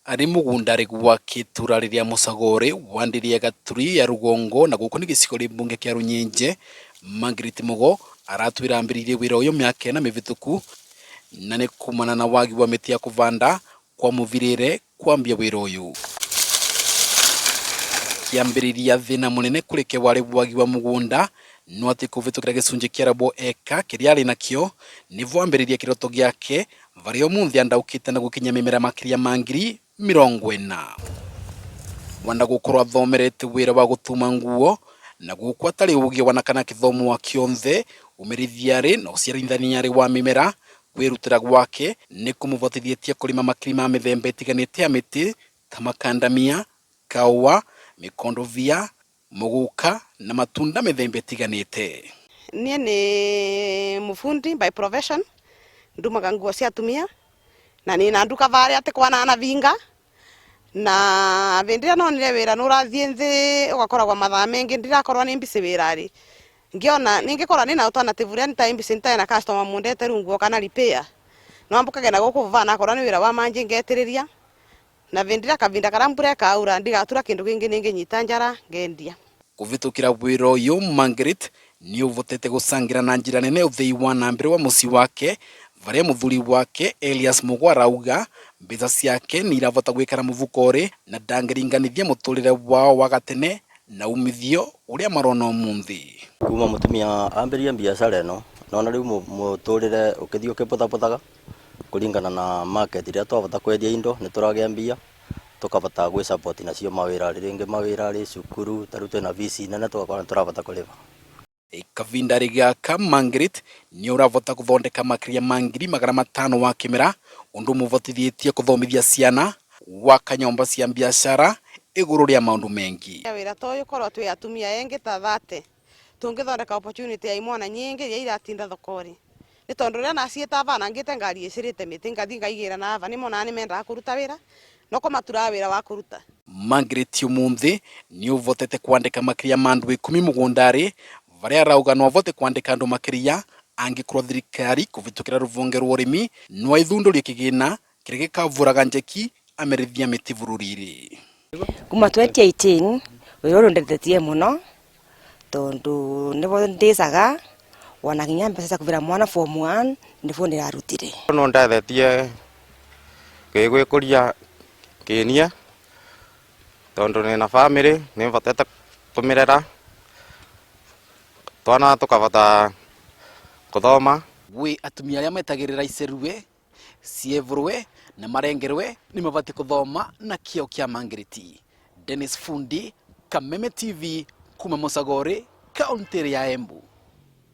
Arĩ mũgũnda-rĩ gwake itũra rĩrĩa Mũcagorĩ wa Ndĩrĩ ya Gaturi ya rũgongo na gũkũ nĩ gĩcigo rĩ mbunge kĩa Rũnyenje, Margaret Mugo aratwĩra ambĩrĩirie wĩra ũyũ mĩaka ĩna mĩvĩtũku na nĩ kumana na wagi wa mĩtĩ ya kũvanda kwamũvirĩre kwambia wĩra ũyũ. Kĩambĩrĩria thĩna mũnene kũrĩ ke warĩ wagi wa mũgũnda no atĩ kũvĩtũkĩra gĩcunjĩ kĩa robo eka kĩrĩa arĩ nakĩo nĩvo ambĩrĩria kĩroto gĩake varĩa ũmũthĩ andaũkĩte na gũkinyia mĩmera makĩria ma 40,000. Wanda gũkorwo athomerete wĩra wa gũtuma nguo na gũkũ atarĩ ũgĩ wana kana kĩthomo wa kĩonthe ũmĩrithia-rĩ na ũciarithania-rĩ wa mĩmera kwĩrutĩra gwake nĩ kũmũvotithĩtie kũrĩma makiri ma mĩthemba ĩtiganĩte ya mĩtĩ ta makandamia, kaũa, mĩkondovia, mũgũka na matunda mĩthemba ĩtiganĩte. Niĩ nĩ mũbundi by profession, ndumaga nguo cia atumia na nĩna nduka varĩa atĩ kwanana vinga na vĩndĩ ĩrĩa nonire wĩra nĩ ũrathiĩ nthĩ ũgakoragwo mathaa maingĩ ndirakorwo nĩ busy wĩra-rĩ, ngĩona ningĩkorwo nĩna alternative ũrĩa nĩtarĩ busy nĩtarĩ na customer mũndeteru nguo kana repair, no ambũkage na gũkũ vana akorwo nĩ wĩra wa manjĩ ngetĩrĩria na vĩndĩ ĩrĩa kavinda karĩa mbura ĩkaura ndigatura kĩndũ kĩngĩ nĩngĩnyita njara ngendia. Kũvĩtũkĩra wĩra ũyũ Margaret nĩũvotete gũcangĩra na njĩra nene ũthii wa na mbere wa mũciĩ wake varĩa mũthuri wake Elias Mugo arauga mbeca ciake nĩ iravota gwĩkara mũvuko-rĩ na ndangĩringanithia mũtũrĩre wao wa gatene na umithio ũrĩa marona ũmũnthĩ. Kuma mũtumia ambĩrĩria biacara ĩno nona rĩu mũtũrĩre ũkĩthiĩ ũkĩbũthabũthaga kũringana na market rĩrĩa twabota kwendia indo nĩ tũragĩa mbia tũkabota gwĩ support nacio mawĩra rĩngĩ mawĩra rĩ cukuru ta rĩu twĩna fees nene tũgakorwo nĩ tũrabota kũrĩba. Kavinda gaka Margaret nĩ ũravota gũthondeka makĩria ma 500,000 wa kĩmera ũndũ mũvotithĩtie kũthomithia ciana gwaka nyũmba cia biacara igũrũ rĩa maũndũ mengi. Wĩra ta ũyũ korwo twĩ atumia engĩ ta 30 tũngĩthondeka opportunity ya imwana nyingĩ iria iratinda thoko-rĩ nĩ tondũ rĩrĩa naciĩta ava ngĩte ngari ĩcĩrĩte mĩtĩ ngathi ngaigĩra na ava nĩmonaga nĩmendaga kũruta wĩra no kũmaturaga wĩra wa kũruta. Margaret ũmũnthĩ nĩ ũvotete kwandĩka makĩria ma andũ 10 mũgũnda-rĩ varĩa arauga no avote kwandĩka andũ makĩria angĩkorwo thirikari kũvĩtũkĩra rũvonge rwa ũrĩmi no ĩthundũrie kĩgĩna kĩrĩa gĩkavũraga njeki amerithia mĩtĩ bũrũri-rĩ. Kuma 2018 wĩra ũyũ ndethetie mũno tondu nĩvo ndĩcaga wona nginya mbeca cia kũvĩra mwana form 1 nĩvo ndĩrarutire. No ndethetie gwĩkũria kĩnie tondu nĩna family nĩbotete kũmĩrera twana tũkabota kũthoma. Gwĩ atumia arĩa metagĩrĩra icerue cievũrwe na marengerwe nĩ mabatiĩ kũthoma na kĩo kĩa Margaret. Dennis Fundi, Kameme TV, kuma Mũcagorĩ, kaũntĩ ya Embu.